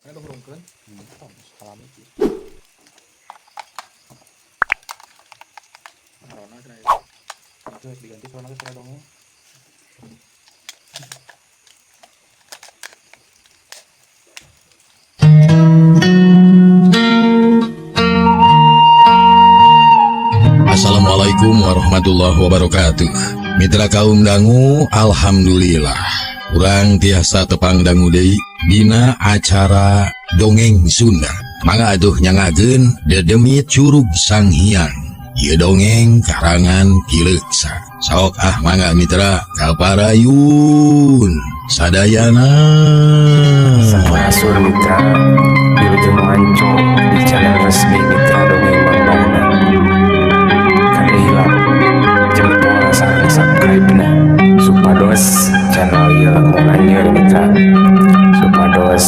Mana hurungkeun? Tong salami kieu. Corona cenah ieu. Itu harus diganti corona teh suara dongeng. Assalamualaikum warahmatullahi wabarakatuh. Mitra kaum dangu, alhamdulillah. Urang tiasa tepang dangu deui dina acara dongeng Sunda. Mangga atuh nyangakeun dedemit Curug Sanghyang. Ieu dongeng karangan Ki Leuksa. Sok ah mangga mitra kaparayun sadayana. Sampurasun mitra, wilujeng manco di channel resmi Mitra Dongeng Mang Bahna. Kade hilap jempol sareng subscribe na supados channel ieu langkung lanjut mitra, supados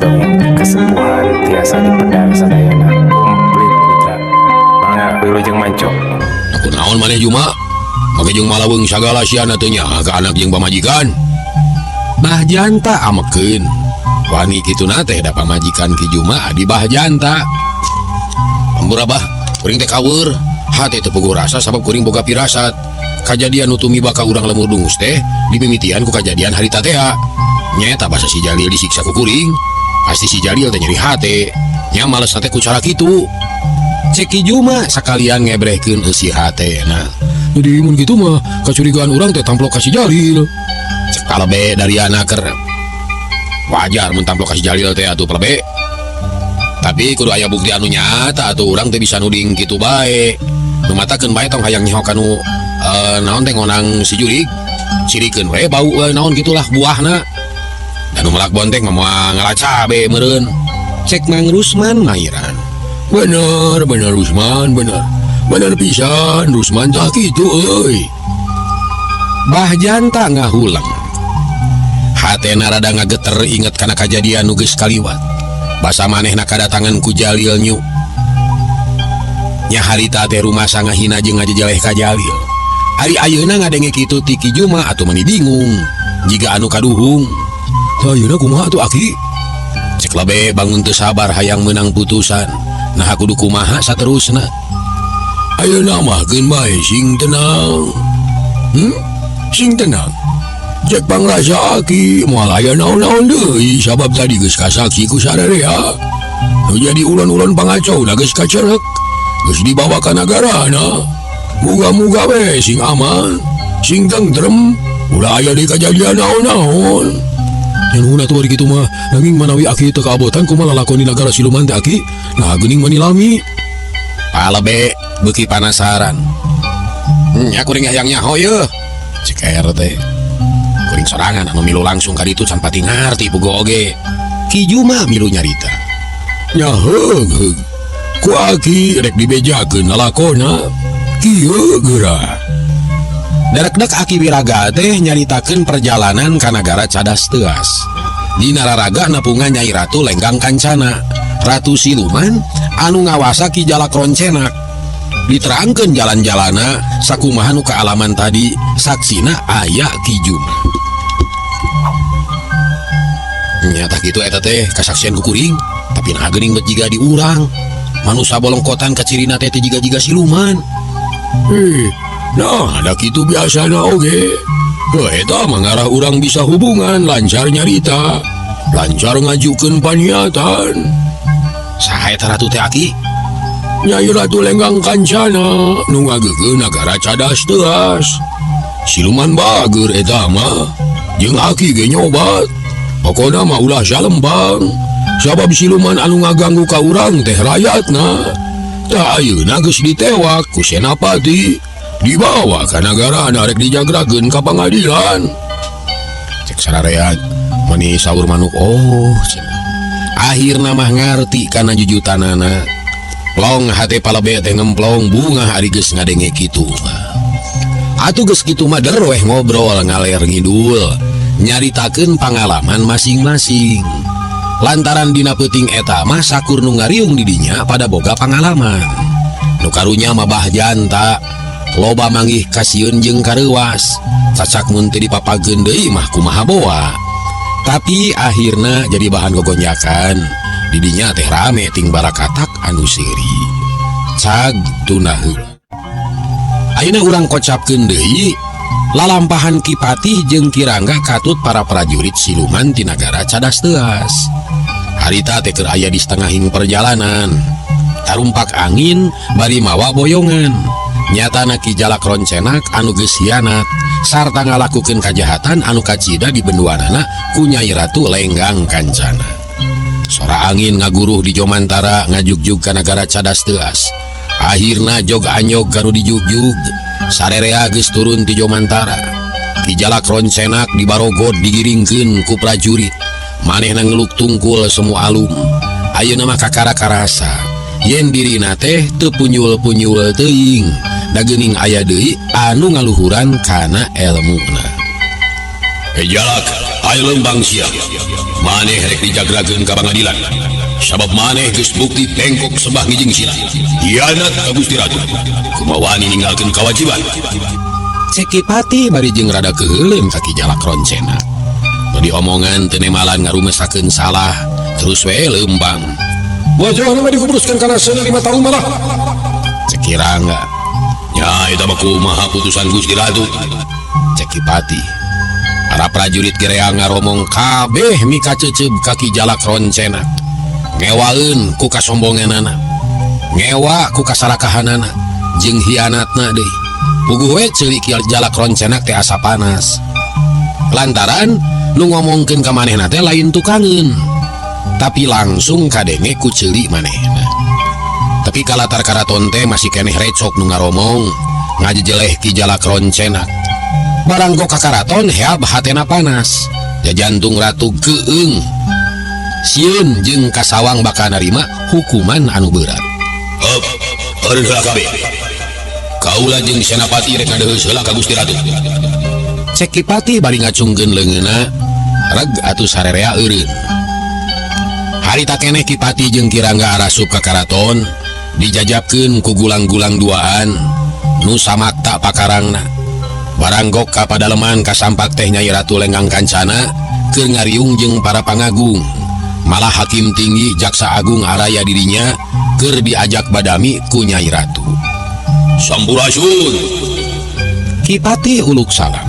dongeng kesepuhan tiasa dipedar sadayana komplit mitra. Mangga wilujeng manco. Aku naon maneh Juma? Make jeung malaweung sagala siana teh nya ka anak jeung pamajikan. Bah Janta amekeun. Wani kituna teh da pamajikan Ki Juma adi Bah Janta. Ampura bah, kuring teh kaweur. Hate teu puguh rasa sabab kuring boga pirasat. Kajadian nu tumiba ka urang lemur dungus teh dimimitian ku kajadian harita teh. Nyaeta basa si Jalil disiksa ku kuring. Pasti si Jalil teh nyeri hate. Nya males teh ku cara kitu. Cek Ki Juma sakalian ngebrehkeun eusi hatena. Jadi mun kitu mah kacurigaan urang teh tamplok ka si Jalil. Cek palebe dari anak ker. Wajar mun tamplok ka si Jalil teh atuh palebe. Tapi kudu aya bukti anu nyata atuh urang teh bisa nuding kitu bae. Nu matakeun bae tong hayang nyaho kanu naon teh ngonang si jurig. Sirikeun we bau naon gitulah buahna. Dan nu melak bonteng mah moal ngala cabe meureun. Cek Mang Rusman mairan. Bener, bener Rusman, bener. Bener pisan Rusman tah kitu euy. Bah Janta ngahulang. Hatena rada ngageter inget kana kajadian nu geus kaliwat. Basa manehna kadatangan ku Jalil nyu. Nya harita teh rumasa ngahina jeung ngajejeleh ka Jalil. Ari ayeuna ngadenge kitu ti Ki Juma atuh meuni bingung. Jiga anu kaduhung. Tah ayeuna kumaha atuh aki? Cek lebe bangun teu sabar hayang meunang putusan. Nah kudu kumaha saterusna. Ayeuna mah keun bae sing tenang. Sing tenang. Cek pangrasa aki moal aya naon-naon deui sabab tadi geus kasaksi ku sararea. Nu jadi ulon-ulon pangacau da geus kacerek. Geus dibawa ka nagarana. Muga-muga we sing aman, sing tentrem, ulah aya deui kajadian naon-naon. Nyanuhun atuh bari kitu mah, nanging manawi aki teu kaabotan kumaha lalakon di nagara siluman teh aki? Nah geuning mani lami. Palebe beuki panasaran. Nya kuring hayang nyaho yeuh. Cek teh. Kuring sorangan anu milu langsung ka ditu can pati ngarti puguh oge. Ki Juma milu nyarita. Nya heug heug. Ku aki rek dibejakeun lalakona. Kieu geura. Darekdek Aki Wiraga teh nyaritakeun perjalanan ka nagara Cadas Teuas. Dina raraga napungan Nyai Ratu Lenggang Kancana, Ratu Siluman anu ngawasa Ki Jalak Roncenak. Diterangkeun jalan-jalana sakumaha nu kaalaman tadi, saksina aya Ki Juma. Nyata kitu eta teh kasaksian ku kuring, tapi nah geuning bet jiga di urang. Manusa bolongkotan kacirina teh teh jiga-jiga siluman. Nah, ada kitu biasana oge. Heuh, eta mah ngarah urang bisa hubungan lancar nyarita, lancar ngajukeun paniatan. Saha eta ratu teh aki? Nyai Ratu Lenggang Kancana nu ngageugeuh nagara Cadas Teuas. Siluman bager eta mah, jeung aki ge nyobat. Pokona mah ulah salempang, sabab siluman anu ngaganggu ka urang teh rayatna. Tah ayeuna geus ditewak ku Senapati, dibawa ka nagara rek dijagrakeun ka pangadilan. Cek sarareat mani saur manuk oh cenah. Akhirna mah ngarti kana jujutanana. Plong hate palebe teh ngemplong bungah ari geus ngadenge kitu mah. Atuh geus kitu mah derweh ngobrol ngaler ngidul, nyaritakeun pangalaman masing-masing. Lantaran dina peuting eta mah sakur nu ngariung di dinya pada boga pangalaman. Nu karunya mah Bah Janta loba manggih kasieun jeung kareuwas. Cacak mun teu dipapageun deui mah kumaha boa. Tapi akhirna jadi bahan gogonjakan. Didinya teh rame ting barakatak anu seuri. Cag tunda heula. Ayeuna urang kocapkeun deui lalampahan Ki Patih jeung Ki Rangga katut para prajurit siluman ti nagara Cadas Teuas. Harita teh keur aya di setengahing perjalanan. Tarumpak angin bari mawa boyongan. Nyatana Ki Jalak Roncenak anu geus hianat sarta ngalakukeun kajahatan anu kacida di benduanana ku Nyai Ratu Lenggang Kancana. Sora angin ngaguruh di Jomantara ngajugjug ka nagara Cadas Teuas. Akhirna jog anyog kanu dijugjug. Sarerea geus turun ti Jomantara. Ki Jalak Roncenak dibarogod digiringkeun ku prajurit. Manehna ngeluk tungkul semu alum. Ayeuna mah kakara karasa yen dirina teh teu punyul-punyul teuing. Da geuning aya deui anu ngaluhuran kana elmuna. He Jalak, ayo lembang sia. Maneh rek dijagrakeun ka pangadilan. Sabab maneh geus bukti tengkok sembah ngijing sila. Hianat ka Gusti Ratu. Kumaha wani ninggalkeun kawajiban. Cek Ki Patih bari jeung rada keuheuleum ka Ki Jalak Roncenak. Nu diomongan teu nemalan ngarumesakeun salah, terus we leumpang. Wajahna mah dikubruskeun kana seuneu 5 tahun malah. Cek Ki Rangga. Nya eta mah kumaha putusan Gusti Ratu. Cek Ki Patih. Para prajurit gereang ngaromong kabeh mikaceuceub ka Ki Jalak Roncenak. Ngewaeun ku kasombonganana. Ngewa ku kasarakahanana jeung hianatna deui. Puguh we ceuli Ki Jalak Roncenak teh asa panas. Lantaran nu ngomongkeun ka manehna teh lain tukangeun, tapi langsung kadenge ku ceuli manehna. Tapi kalatar karaton teh masih keneh recok nu ngaromong ngajejeleh Ki Jalak Roncenak. Barang kok ka karaton heab hatena panas. Jajantung ratu keung. Sieun jeung kasawang bakal narima hukuman anu berat. Heup, eureun heula kabeh. Kaula jeung Senapati rek ngadeheus heula ka Gusti Ratu. Cek Ki Patih bari ngacungkeun leungeunna, reg atuh sarerea eureun. Harita keneh Ki Patih jeung Ki Rangga arasup ka karaton, dijajabkeun ku gulang-gulang duaan nu samakta pakarangna. Baranggok ka padaleman kasampak teh Nyai Ratu Lenggang Kancana keur ngariung jeung para pangagung. Malah hakim tinggi Jaksa Agung araya dirinya keur diajak badami ku Nyai Ratu. Sampurasun. Ki Patih uluk salam.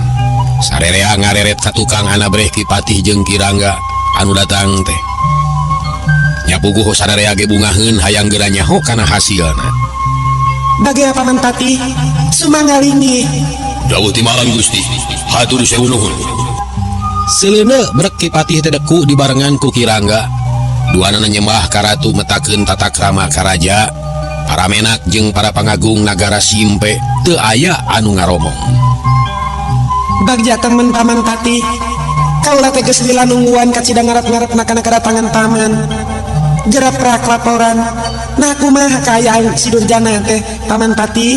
Sarerea ngareret ka tukang anabreh Ki Patih jeung Ki Rangga anu datang teh. Nya puguh sarerea ge bungaheun hayang geura nyaho kana hasilna. Bagea Paman Patih sumangga linggih. Dawuh timalan Gusti, hatur sewu nuhun. Seleune brek Ki Patih teh deku dibarengan ku Ki Rangga. Duanana nyembah ka ratu metakeun tata krama karaja. Para menak jeung para pangagung nagara Simpe teu aya anu ngaromong. Bagja temen Paman Patih, kaula teh geus lila nungguan kacida ngarep-ngarepna kana kedatangan paman. Gereprak laporan. Nah kumaha kaayaan si Durjana teh Paman Patih?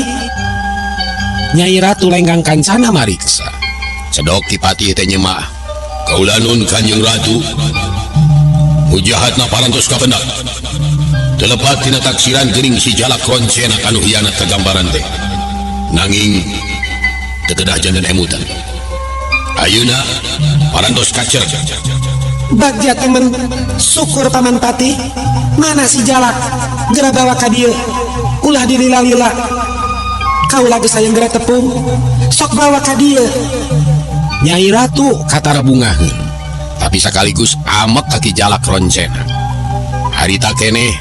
Nyai Ratu Lenggang Kancana mariksa. Cedok Ki Patih teh nyemah. Kaula nun Kanjeng Ratu. Mujahatna parantos kapendak. Telepat tina taksiran geuning si Jalak Roncenak anu hianat kagambaran teh. Nanging teu kedah janten emutan. Ayeuna parantos kacer. Bagja temen syukur Paman Patih. Mana si Jalak? Geura bawa ka dieu. Ulah dilila-lila. Kaula geus hayang geura tepung. Sok bawa ka dieu. Nyai Ratu katara bungaheun. Tapi sekaligus amek ka Ki Jalak Roncenak. Harita keneh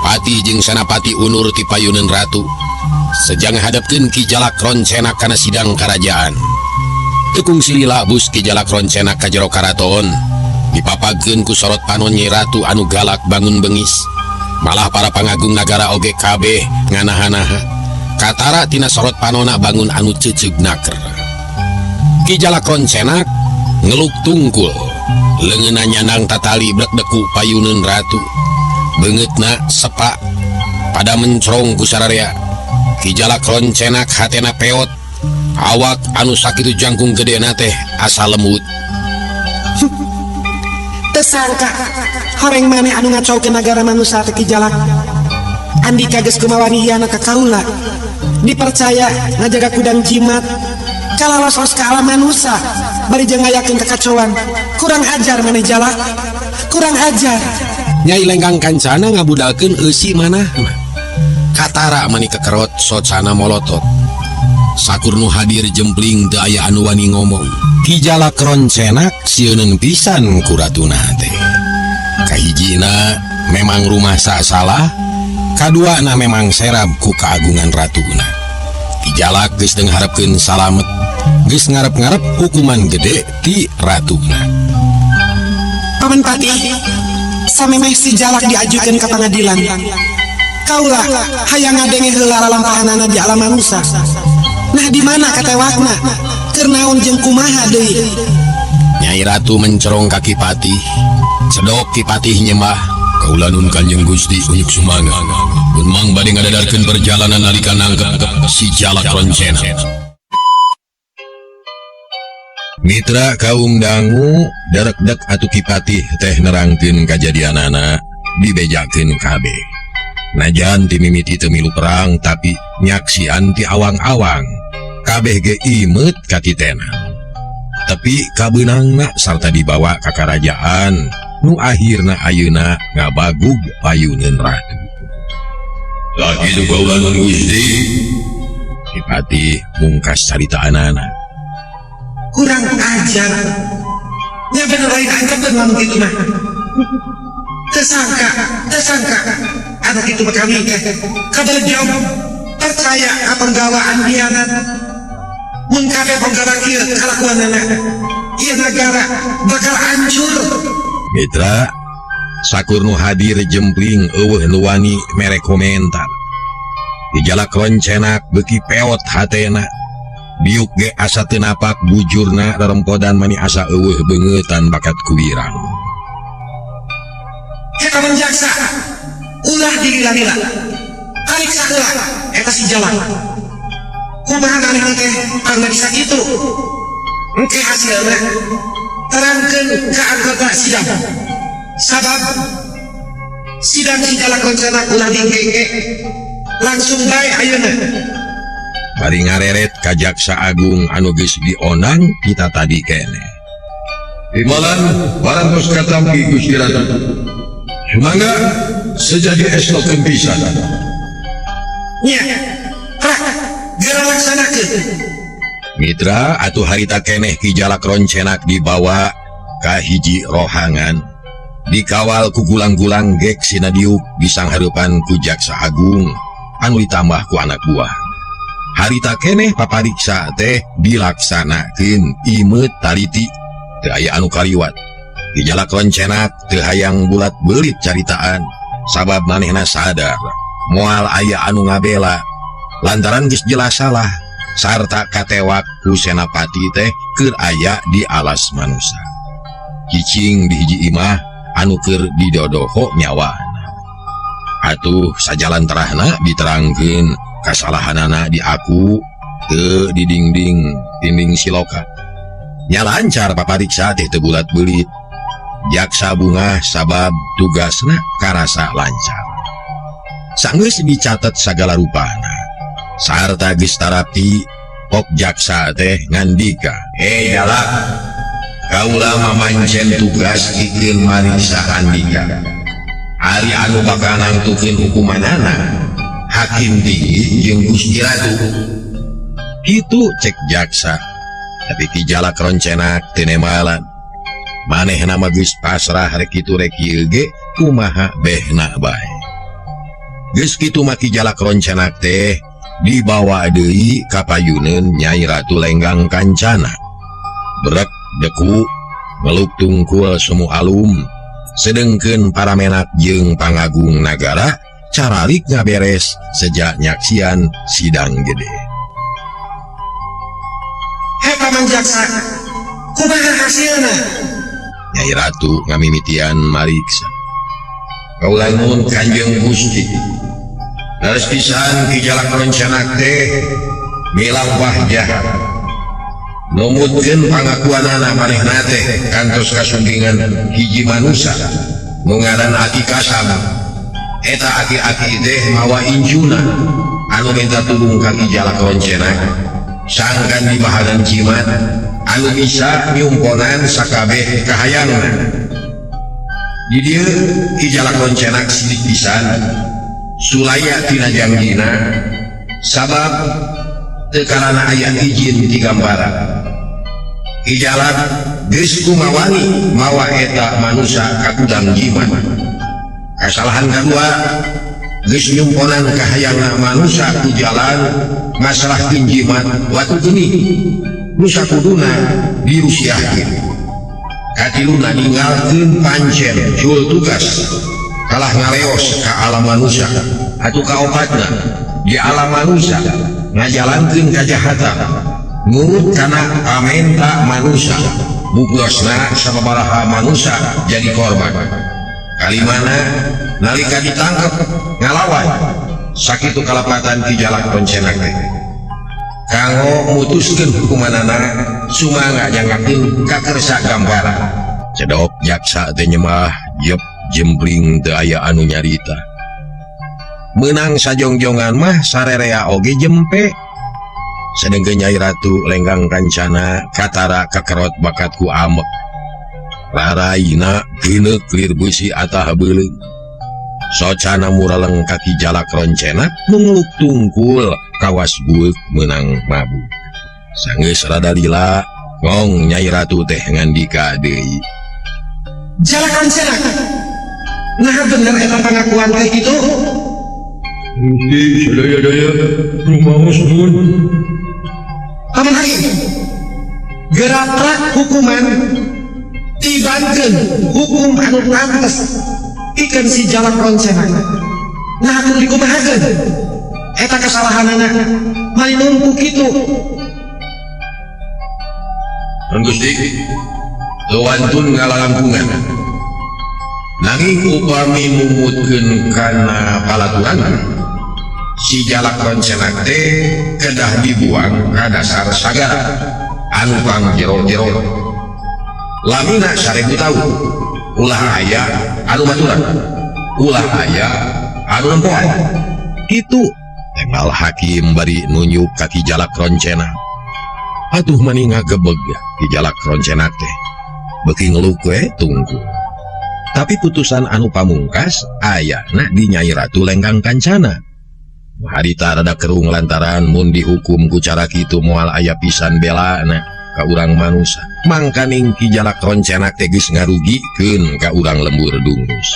Patih jeung Senapati unur ti payuneun ratu. Sejang hadapkeun Ki Jalak Roncenak kana sidang karajaan. Teu kungsi lila bus Ki Jalak Roncenak ka jero karaton. Dipapagkeun ku sorot panon Nyi Ratu anu galak bangun bengis. Malah para pangagung nagara oge kabeh nganaha-naha. Katara tina sorot panona bangun anu ceuceug naker. Ki Jalak Roncenak ngeluk tungkul. Leungeunna nyandang tatali brek deku payuneun ratu. Beungeutna sepak pada mencrong ku sararea. Ki Jalak Roncenak hatena peot. Awak anu sakitu jangkung gedena teh asa lembut. Tersangka horeng maneh anu ngacaukeun nagara manusa teh Ki Jalak. Andika geus kumawani hianat ka kaula. Dipercaya ngajaga kudang jimat. Kalawas ka alam manusa bari jeung ngayakeun kakacauan. Kurang ajar maneh Jalak. Kurang ajar. Nyai Lenggang Kancana ngabudalkeun eusi manahna. Katara mani kekerot socana molotot. Sakur nu hadir jempling teu aya anu wani ngomong. Ki Jalak Roncenak sieuneun pisan ku ratuna teh. Kahijina memang rumah salah, kaduana memang serab ku keagungan ratuna. Ki Jalak geus dengharepkeun salamet, geus ngarep-ngarep hukuman gede ti ratuna. Paman Patih, samemeh si Jalak diajukan ke pengadilan. Kaula hayang ngadenge heula lalampahanana di alam manusia. Nah di mana katewakna? Keur naon jeung kumaha deui? Nyai Ratu mencerong ka Ki Patih. Cedok Ki Patih nyembah. Kaula nun Kanjeng Gusti unyuk sumangga. Mun mang bade ngadadarkeun perjalanan nalika nangkep si Jalak Roncena. Mitra kaum dangu darekdek atuh Ki Patih teh nerangkeun kajadianana dibejakeun kabeh. Najan ti mimiti teu milu perang tapi nyaksian ti awang-awang. Kabeh ge imeut katitena. Tapi kabeunangna sarta dibawa ka karajaan nu akhirna ayeuna ngabagug payuneun ratu. Lah kitu kaula nun Gusti. Ki Patih mungkas caritaanana. Kurang ajar. Nya bener lain angkeun lamun kitu mah. Tersangka, tersangka. Anak itu bakal nikah. Kabar jauh. Percaya ka penggawaan hianat. Mun kabeh penggawa kieu kalakuanana, ieu negara bakal hancur. Mitra, sakur nu hadir jempling eueuh nu wani mere komentar. Ki Jalak Roncenak beuki peot hatena. Diuk ge asa teu napak bujurna rerempodan mani asa eueuh beungeutan bakat kuwirang. Eta paman jaksa, ulah dilila-lila. Kariksa heula eta si Jalak. Kumaha manehna teh pangna bisa kitu? Engke hasilna terangkeun ka anggota sidang. Sabab sidang si Jalak Roncenak ulah dingke-engke. Langsung bae ayeuna. Bari ngareret ka Jaksa Agung anu geus dionang kita tadi keneh. Imalan parantos katampi Gusti Ratu. Sumangga sejadi estokeun pisan. Nya, prak, geura laksanakeun. Mitra atuh harita keneh Ki Jalak Roncenak dibawa ka hiji rohangan. Dikawal ku gulang-gulang gek sina diuk disanghareupan ku Jaksa Agung anu ditambah ku anak buah. Harita keneh papariksa teh dilaksanakeun imeut taliti teu aya anu kaliwat. Ki Jalak Roncenak teu hayang bulat beulit caritaan sabab manehna sadar moal aya anu ngabela lantaran geus jelas salah sarta katewak ku senapati teh keur aya di alas manusa. Cicing di hiji imah anu keur didodoho nyawana. Atuh sajalan terahna diterangkeun kasalahanana diaku teu di dinding dinding siloka. Nya lancar papariksa teh teu bulat beulit. Jaksa bungah sabab tugasna karasa lancar. Sanggeus dicatet sagala rupana. Sarta geus tarapti pok jaksa teh ngandika, "Hei Jalak, kaula mamancen tugas ikeun mariksa andika. Ari anu bakal nangtukeun hukumanana hakim tinggi jeung Gusti Ratu." Kitu cek jaksa. Tapi Ki Jalak Roncenak teu nemalan. Manehna mah geus pasrah rek kitu rek ieu ge kumaha behna bae. Geus kitu mah Ki Jalak Roncenak teh dibawa deui ka payuneun Nyai Ratu Lenggang Kancana. Brek deku ngeluk tungkul semu alum sedengkeun para menak jeung pangagung nagara caralik ngaberes sejak nyaksian sidang gede. Hei paman jaksa, kumaha hasilna? Nyai Ratu ngamimitian mariksa. Kaula nuhun Kanjeng Gusti. Leres pisan Ki Jalak Roncenak teh milampah jahat. Numutkeun pangakuanana manehna teh kantos kasumpingan hiji manusa nu ngaran Aki Kasam. Eta aki-aki teh mawa injuna anu minta tulung ka Ki Jalak Roncenak sangkan dibahagan jimat Anu bisa nyumponan sakabeh kahayangna. Di dieu Ki Jalak Roncenak sidik pisan sulaya tina jangjina sabab teu karana aya izin ti Gampara. Ki Jalak geus kumawani mawa eta manusa ka gudang jimat. Kasalahan kadua geus nyumponan kahayangna manusa ku jalan masalahkeun jimat watu geuning nu sakuduna dirusiahkeun. Katiluna ninggalkeun pancen jul tugas kalah ngaleos ka alam manusia atuh kaopatna di alam manusia ngajalankeun kajahatan nurut kana pamenta manusia buktosna sababaraha manusia jadi korban. Kalimana nalika ditangkep ngalawan sakitu kalepatan Ki Jalak Roncenak teh. Kanggo mutuskeun hukumanana sumangga nyanggakeun kakersa Gampara. Cedok jaksa teh nyemah jep jempling teu aya anu nyarita. Meunang sajongjongan mah sarerea oge jempe. Sedengkeun Nyai Ratu Lenggang Kancana katara kakerot bakat ku amek. Raraina geuneuk lir beusi atah beuleum. Socana muraleng ka Ki Jalak Roncenak nungluk tungkul kawas bueuk meunang mabuk. Sanggeus rada lila ngong Nyai Ratu teh ngandika deui. Jalak Roncenak. Nah bener eta pangakuan teh kitu. Gusti sadaya-daya rumaos nuhun. Paman Hakim, geratrak hukuman tibankeun hukum anu pantes pikeun si Jalak Roncenak. Nah kudu dikumahakeun eta kesalahanana mani numpu kitu. Nun Gusti, teu wantun ngalalangkungan. Nanging upami mumutkeun kana palaturan si Jalak Roncenak teh kedah dibuang ka dasar sagara anu pang jero-jero. Lamina 1000 taun ulah aya anu maturan, ulah aya anu nempoan. Kitu tembal hakim bari nunjuk ka Ki Jalak Roncenak. Atuh mani ngagebeg Ki Jalak Roncenak teh beuki ngeluk we tungku. Tapi putusan anu pamungkas ayana di Nyai Ratu Lenggang Kancana. Harita rada kerung lantaran mun dihukum ku cara kitu moal aya pisan belana ka urang manusa. Mangkaning Ki Jalak Roncenak teh geus ngarugikeun ka urang lembur dungus.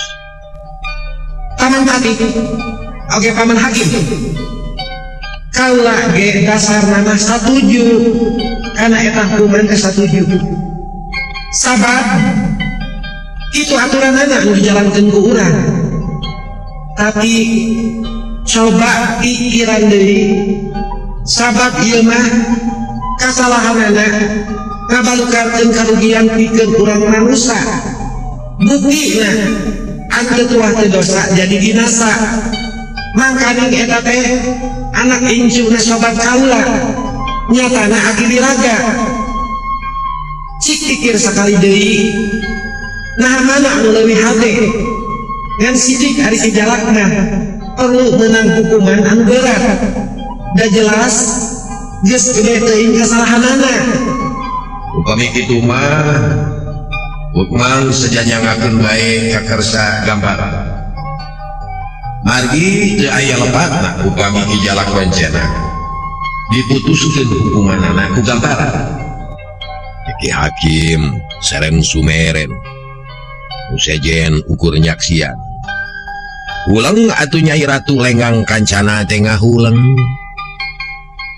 Paman Patih, oge Paman Hakim. Kaula ge dasarna mah satuju kana eta hukuman teh satuju. Sabab itu aturanana anu dijalankeun ku urang. Tapi coba pikiran deui, sabab ieu mah kasalahanana ngabalukarkeun karugian pikeun urang manusa. Buktina anu tuah teu dosa jadi binasa. Mangkaning eta teh anak incuna sobat kaula nyatana aki diraga. Cik pikir sakali deui, nah mana anu leuwih hade ngan sidik ari si Jalakna perlu menang hukuman anu berat. Da jelas geus gede teuing kasalahanana. Upami kitu mah hukman sejanyangakeun bae kakersa Gampara. Margi teu aya lepatna upami Ki Jalak Roncenak diputuskeun hukumanana ku Gampara. Ki Hakim seren sumeren sejen ukur nyaksian. Huleng atuh Nyai Ratu Lenggang Kancana teh ngahuleng.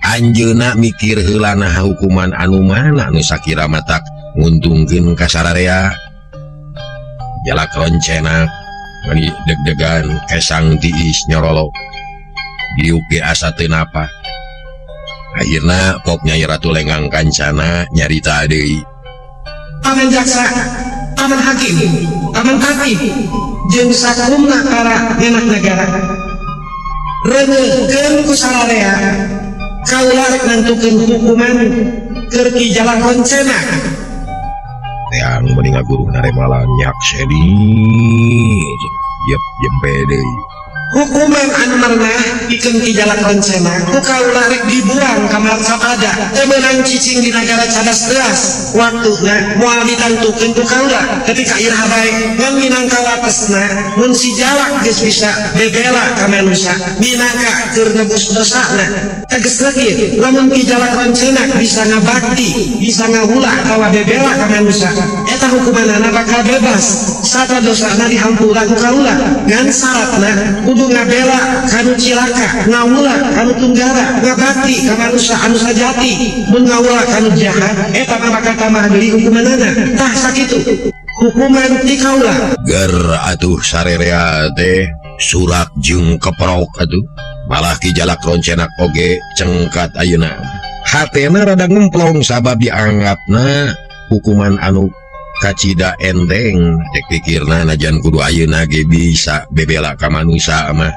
Anjeunna mikir heula naha hukuman anu mana nu sakira matak nguntungkeun ka sararea. Jalak Roncenak mani deg-degan kesang tiis nyorolok. Diuk ge asa teu napa. Akhirna pok Nyai Ratu Lenggang Kancana nyarita deui. Paman jaksa, paman hakim, paman patih, jeung sakumna para ngenak negara. Reungeuhkeun ku sararea, kaula rek nangtukeun hukuman keur Ki Jalak Roncenak. Teang meni ngaguru naremalan nyakseni. Yep, jempe deui. Hukuman anu merenah pikeun Ki Jalak Roncena ku kaula rek dibuang ka Marcapada teu meunang cicing di nagara Cadas Teuas. Waktuna moal ditangtukeun ku kaula tapi ka iraha bae ngan minangka watesna mun si Jalak geus bisa bebela ka manusa minangka keur nebus dosana. Tegasna kieu, lamun Ki Jalak Roncena bisa ngabakti, bisa ngahula atawa bebela ka manusa, eta hukumanana bakal bebas sarta dosana dihampura ku kaula. Ngan syaratna kudu ngabela kanu cilaka, ngawula kanu tunggara, ngabakti ka manusa anu sajati. Mun ngawula kanu jahat, eta mah bakal tambah deui hukumanana. Tah sakitu hukuman ti kaula. Ger atuh sarerea teh surak jeung keprok atuh. Malah Ki Jalak Roncenak oge cengkat ayeuna. Hatena rada ngemplong sabab dianggapna hukuman anu kacida enteng. Cek pikirna najan kudu ayeuna ge bisa bebela ka manusa mah.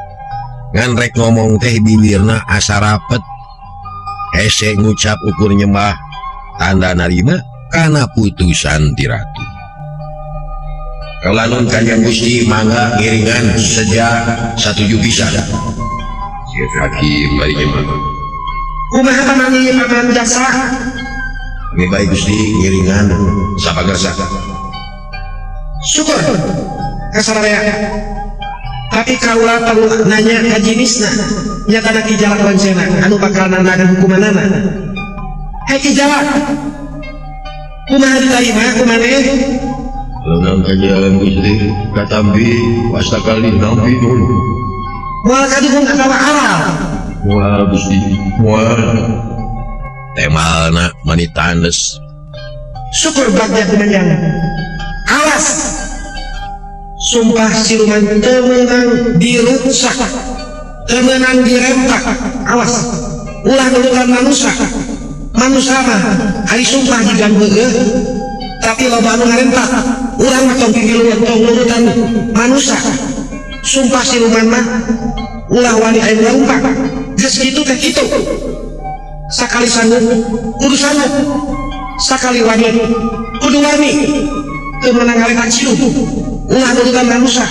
Ngan rek ngomong teh bibirna asa rapet. Hese ngucap ukur nyembah tanda narima kana putusan ti ratu. Kalanun Kanjeng Gusti mangga ngiringan sejak satuju pisan. Cek hakim bari mah. Kumaha paman ieu paman jaksa? Ini baik Gusti ngiringan sapagersa. Syukur kasaraya. Tapi kaula perlu nanya ka jinisna nyatana Ki Jalak Roncena anu bakal nandangan hukumanana. Hei Ki Jalak, kumaha diterima ku maneh? Lengan Kanjeng Gusti katampi wasta kali nampi nun. Moal kaduhung atawa aral? Moal Gusti, moal. Temalna mani tandes. Syukur bagja kumanjang. Awas, sumpah siluman temenang dirusak, temenang dirempak. Awas, ulah nurutan manusia. Manusia mah hari sumpah diganggu heueuh, tapi loba anu ngarempak. Urang mah tong pipiluan, tong nurutan manusia. Sumpah siluman mah ulah wani aya ngarumpak. Geus kitu teh kitu. Sakali sanggup kudu sanggup, sakali wani kudu wani. Teu meunang ngarempak cium, ulah nurutan manusia.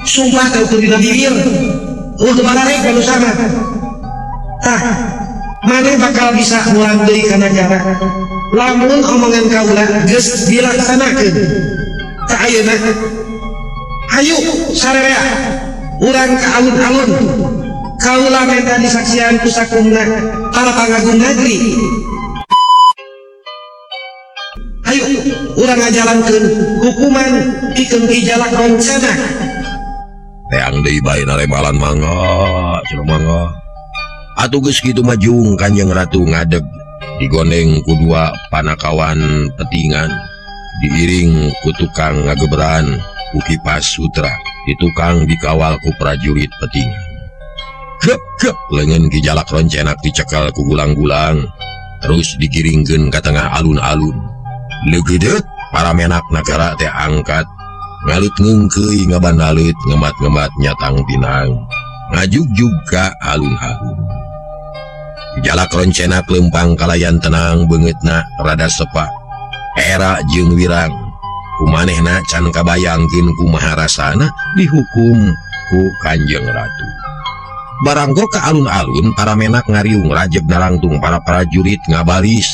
Sumpah teh ukur dina bibir, ulah bararek manusia mah. Tah, maneh bakal bisa mulang deui ka nagara lamun omongan kaula geus dilaksanakeun. Tah ayeuna hayu sarerea urang ka alun-alun. Kaula menta disaksian ku sakumna para pangagung negeri. Hayu urang ngajalankeun hukuman pikeun Ki Jalak Roncena. Teang deui bae naremalan mangga, cenah mangga. Atuh geus kitu majung Kanjeng Ratu ngadeg digondeng ku dua panakawan petingan, diiring ku tukang ngageberan ku kipas sutra, di tukang dikawal ku prajurit petingan. Gep gep leungeun Ki Jalak Roncenak dicekel ku gulang-gulang, terus digiringkeun ka tengah alun-alun. Leugeudeuh para menak nagara teh angkat ngalut ngungkeuy ngabandalut ngemat-ngemat nyatang tinang ngajugjug ka alun-alun. Ki Jalak Roncenak lempang kalayan tenang beungeutna rada sepa era jeung wirang. Kumanehna can kabayangkeun kumaha rasana dihukum ku Kanjeng Ratu. Baranggo ka alun-alun para menak ngariung rajeg narangtung para prajurit ngabaris.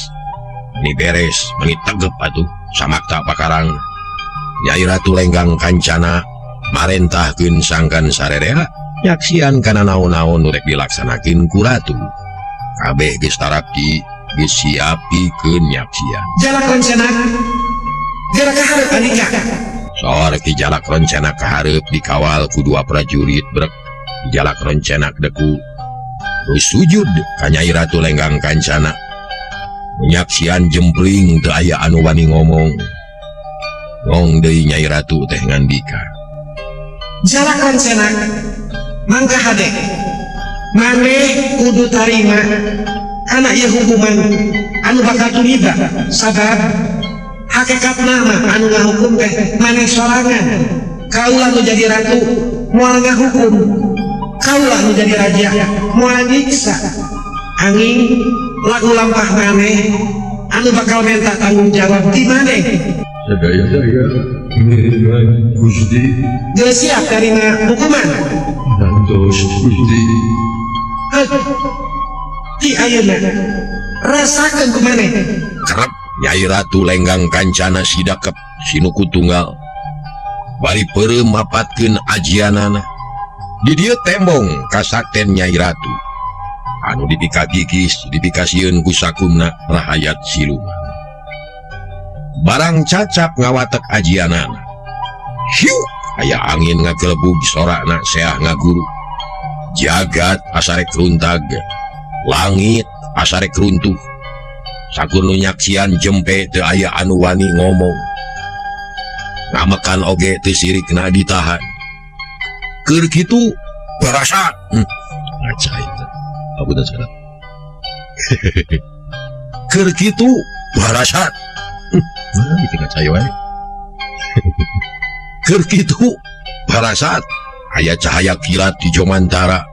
Meni beres, meni tegep atuh samakta pakarang. Nyai Ratu lenggang kancana marentahkeun sangkan sarerea nyaksian kana naon-naon nu rek dilaksanakeun ku ratu. Kabeh geus tarapti, geus siap pikeun nyaksian. Jalak Roncena geura ka hareup andika. Sore Ki Jalak Roncena ka hareup dikawal ku dua prajurit brek. Ki Jalak Roncenak deku terus sujud ka Nyai Ratu lenggang kancana. Nyaksian jempling teu aya anu wani ngomong. Ngong deui Nyai Ratu teh ngandika. Jalak Roncena mangga hade maneh kudu tarima kana ieu hukuman anu bakal tumiba, sabab hakikatna mah anu ngahukum teh maneh sorangan. Kaula nu jadi ratu moal ngahukum, kaula nu jadi raja moal nyiksa. Angin lagu lampah maneh anu bakal minta tanggung jawab di maneh. Sadaya saya ngiringan Gusti. Geus siap tarima hukuman? Nantos. Alus Gusti. Ti ayeuna rasakeun ku maneh. Kerep Nyai Ratu Lenggang Kancana Sidakep Sinuku Tunggal bari peureum mapatkeun ajianana. Di dieu tembong kasakten Nyai Ratu anu dipikakikis dipikasieun ku sakumna rahayat siluman. Barang cacap ngawatek ajianana, hiu aya angin ngagelebug sorakna seah ngaguru. Jagat asarek runtag, langit asarek runtuh. Sakur nu nyaksian jempe teu aya anu wani ngomong. Ngamekan oge teu sirikna ditahan. Keur kitu barasa. Ngaca itu. Apunten salah. Keur kitu barasa. Bikin ngaca wae. Keur kitu barasat aya cahaya kilat di Jomantara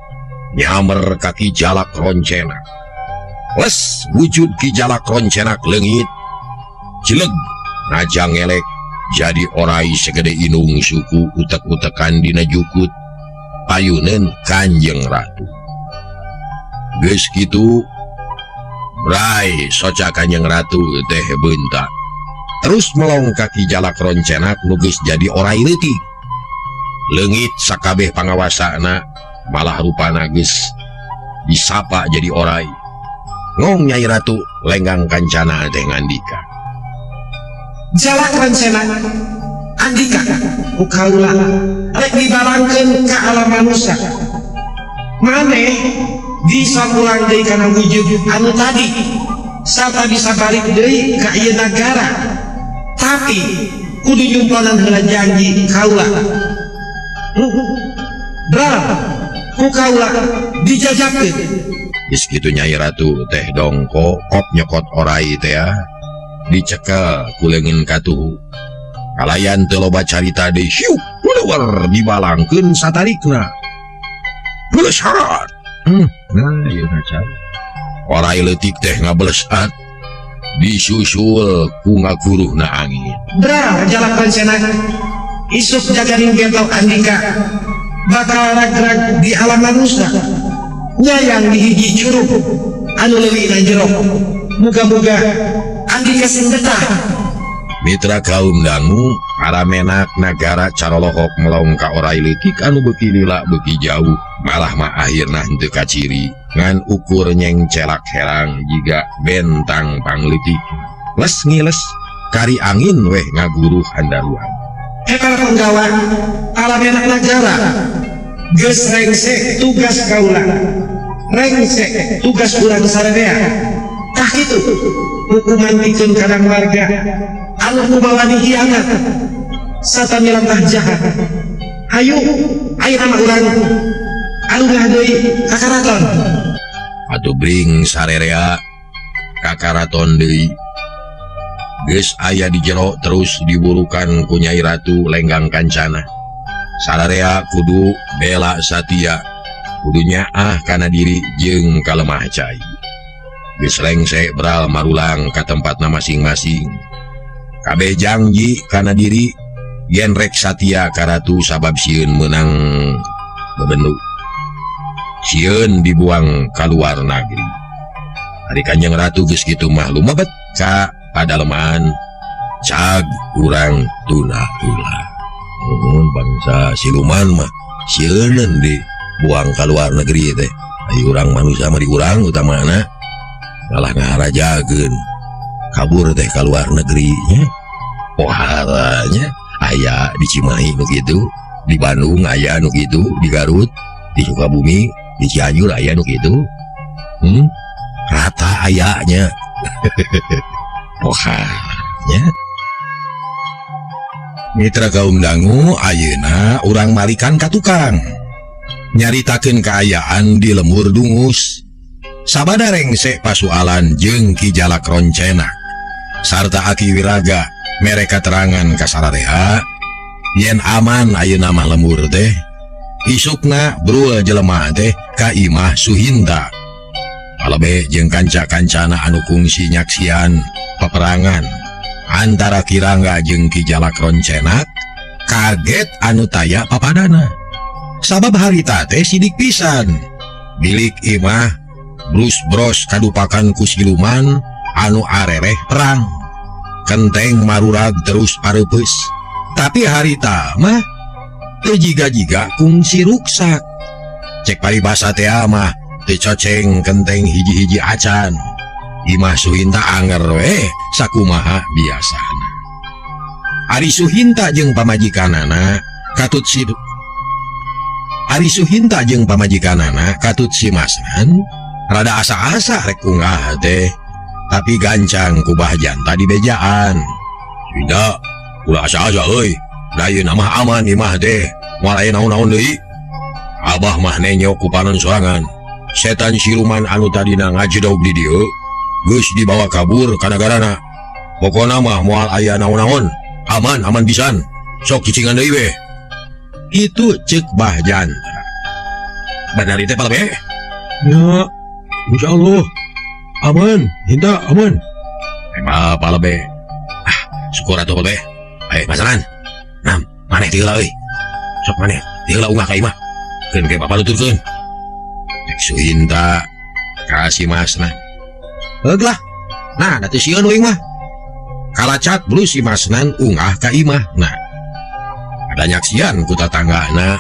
nyamer ka Ki Jalak Roncenak. Les wujud Ki Jalak Roncenak leungit cileg najang ngelek jadi orai segede inung suku utek-utekan dina jukut payuneun Kanjeng Ratu. Geus kitu brai soca Kanjeng Ratu teh beunta. Terus melong ka Ki Jalak Roncenak nu geus jadi orai leutik. Leungit sakabeh pangawasana malah rupana geus disapa jadi orai. Ngong Nyai Ratu Lenggang Kancana teh ngandika. Jalak Roncenak andika ku kaula rek dibalangkeun ka alam manusia. Maneh bisa pulang deui kana wujud anu tadi sarta bisa balik deui ka ieu nagara. Tapi kudu nyumponan heula janji kaula. Bral ku kaula dijajabkeun. Geus kitu Nyai Ratu teh dongko kop nyokot orai teh ya. Dicekel ku leungeun katuhu. Kalayan teu loba carita deui hiup keluar dibalangkeun satarikna. Belesat. Nah ieu ngaca. Orai leutik teh ngabelesat. Disusul ku ngaguruhna angin. Bral Jalak Roncenak isuk jaganing getok andika bakal rag-rag di alam manusia. Nyayang di hiji curug anu leuwihna jero. Muga-muga andika sing betah. Mitra kaum dangu aramenak nagara carolohok melong ka orai leutik anu beuki lila beuki jauh malah mah akhirna henteu kaciri ngan ukur nyeng celak herang jiga bentang pangleutik. Les ngiles kari angin weh ngaguruh handaruan. Para penggawa aramenak nagara geus rengsek tugas kaula, rengsek tugas urang sarerea. Tah kitu hukuman pikeun kadang warga anu kumawani hianat sarta milangkah jahat. Hayu ayeuna mah urang alungah deui ka karaton. Atuh bring sarerea ka karaton deui. Geus aya di jero terus diburukan ku Nyai Ratu Lenggang Kancana. Sararea kudu bela satia, kudu nyaah kana diri jeung kalemah cai. Geus rengse bral marulang ka tempatna masing-masing. Kabeh janji kana diri yen rek satia ka ratu sabab sieun meunang bebendu. Sieun dibuang ka luar nagri. Ari Kanjeng Ratu geus kitu mah lumebet ka padaleman cag urang tuna heula. Nuhun bangsa siluman mah sieuneun dibuang ka luar negeri teh. Ari urang manusia mah diurang utamana malah ngaharajakeun kabur teh ka luar negeri nya. Poharanya aya di Cimahi nu kitu, di Bandung aya nu kitu, di Garut, di Sukabumi, di Cianjur aya nu kitu. Rata ayanya. Poharanya. Mitra kaum dangu ayeuna urang malikan ka tukang. Nyaritakeun kaayaan di lembur Dungus. Sabada rengse pasualan jeung Ki Jalak Roncenak sarta Aki Wiraga mere katerangan ka sararea yen aman ayeuna mah lembur teh. Isukna brul jelema teh ka imah Suhinta. Palebe jeung kanca-kancana anu kungsi nyaksian peperangan antara Ki Rangga jeung Ki Jalak Roncenak kaget anu taya papadana. Sabab harita teh sidik pisan. Bilik imah brus bros kadupakan ku siluman anu arereh perang. Kenteng marurag terus pareupes. Tapi harita mah teu jiga-jiga kungsi ruksak. Cek paribasa teh mah teu coceng kenteng hiji-hiji acan. Imah Suhinta anger we sakumaha biasana. Ari Suhinta jeung pamajikanana katut si Ari Suhinta jeung pamajikanana katut si Masnan rada asa-asa rek unggah teh, tapi gancang ku Bah Janta dibejaan. Tidak, ulah asa-asa euy. Da ayeuna mah aman imah teh, moal aya naon-naon deui. Abah mah nenyo ku panon sorangan. Setan siluman anu tadina ngajedog di dieu geus dibawa kabur ka nagarana. Pokona mah moal aya naon-naon. Aman, aman pisan. Sok cicingan deui we. Itu cek Bah Janta. Benar itu Pak Be? Ya, insya Allah aman, Hinta aman. Emang Pak Lebe? Ah, syukur atuh Pak Be. Masalan. Nam, maneh ti heula euy. Sok maneh ti heula unggah ka imah. Keun ke bapak nuturkeun. Cek Suhinta ka si Masna. Heug lah. Nah, da teu sieun uing mah. Kalacat blu si Masnan unggah ka imah. Nah, ada nyaksian ku tatanggana.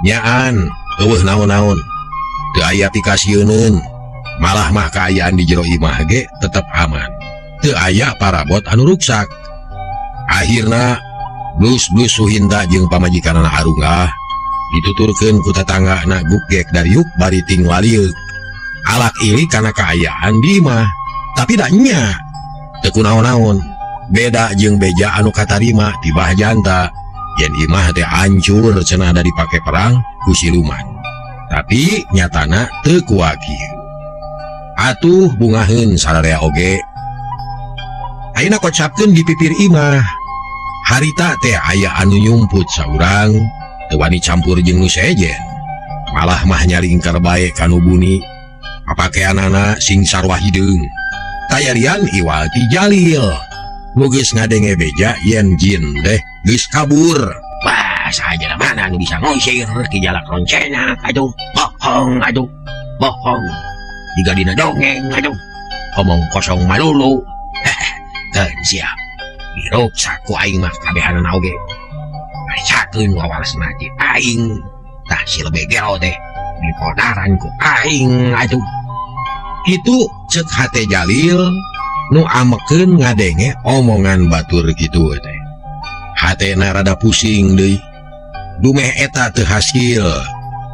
Nyaan, eueuh naon-naon. Teu aya pikasieuneun. Malah mah kaayaan di jero imah ge tetep aman. Teu aya parabot anu ruksak. Akhirna blus-blus Suhinta jeung pamajikanana arunggah dituturkeun ku tatanggana gugek dariuk bari ting walieuk. Alak ilik kana kaayaan di imah, tapi da nya teu kunaon-naon. Beda jeung beja anu katarima ti Bah Janta. Yen imah teh hancur cenah da dipake perang ku siluman. Tapi nyatana teu kuaki. Atuh bungaheun sararea oge. Ayeuna kocapkeun di pipir imah. Harita teh aya anu nyumput saurang, teu wani campur jeung nu sejen. Malah mah nyalingkar bae ka nu buni. Papakeanana sing sarua hideung. Tayarian iwal ti Jalil. Nu geus ngadenge beja yen jin teh geus kabur. Wah, saja mana nu bisa ngusir Ki Jalak Roncena, aduh, bohong, aduh, bohong. Jiga dina dongeng, aduh, omong kosong malulu. Keun siap. Diruksak ku aing mah kabehanana oge. Bacakeun wawalesna ti aing. Tah si lebe gelo teh dipodaran ku aing, aduh. Itu cek hate Jalil nu amekeun ngadenge omongan batur kitu teh. Hatena rada pusing deui. Dumeh eta teu hasil.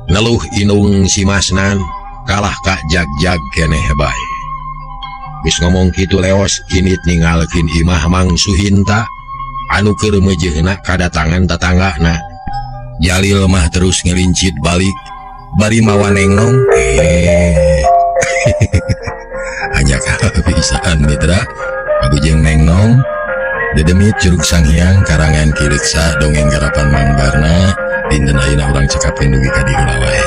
Ngeluh inung si Masnan kalah ka jag-jag keneh bae. Geus ngomong kitu leos init ningalkeun imah Mang Suhinta anu keur meujeuhna kadatangan tatanggana. Jalil mah terus ngelincit balik bari mawa nengnong. Hanya kebiasaan mitra Abu jeung nengnong. Dedemit Curug Sanghyang karangan Ki Reksa dongeng garapan Mang Barna dinten ayeuna urang cekapkeun dugi ka dieu wae.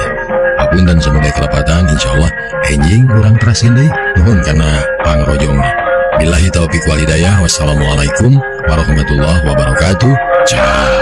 Apunten semoga kelepatan, insyaallah enjing urang teraskeun deui. Nuhun kana pangrojongna. Billahi taufik wal hidayah. Wassalamualaikum warahmatullahi wabarakatuh. Ciao.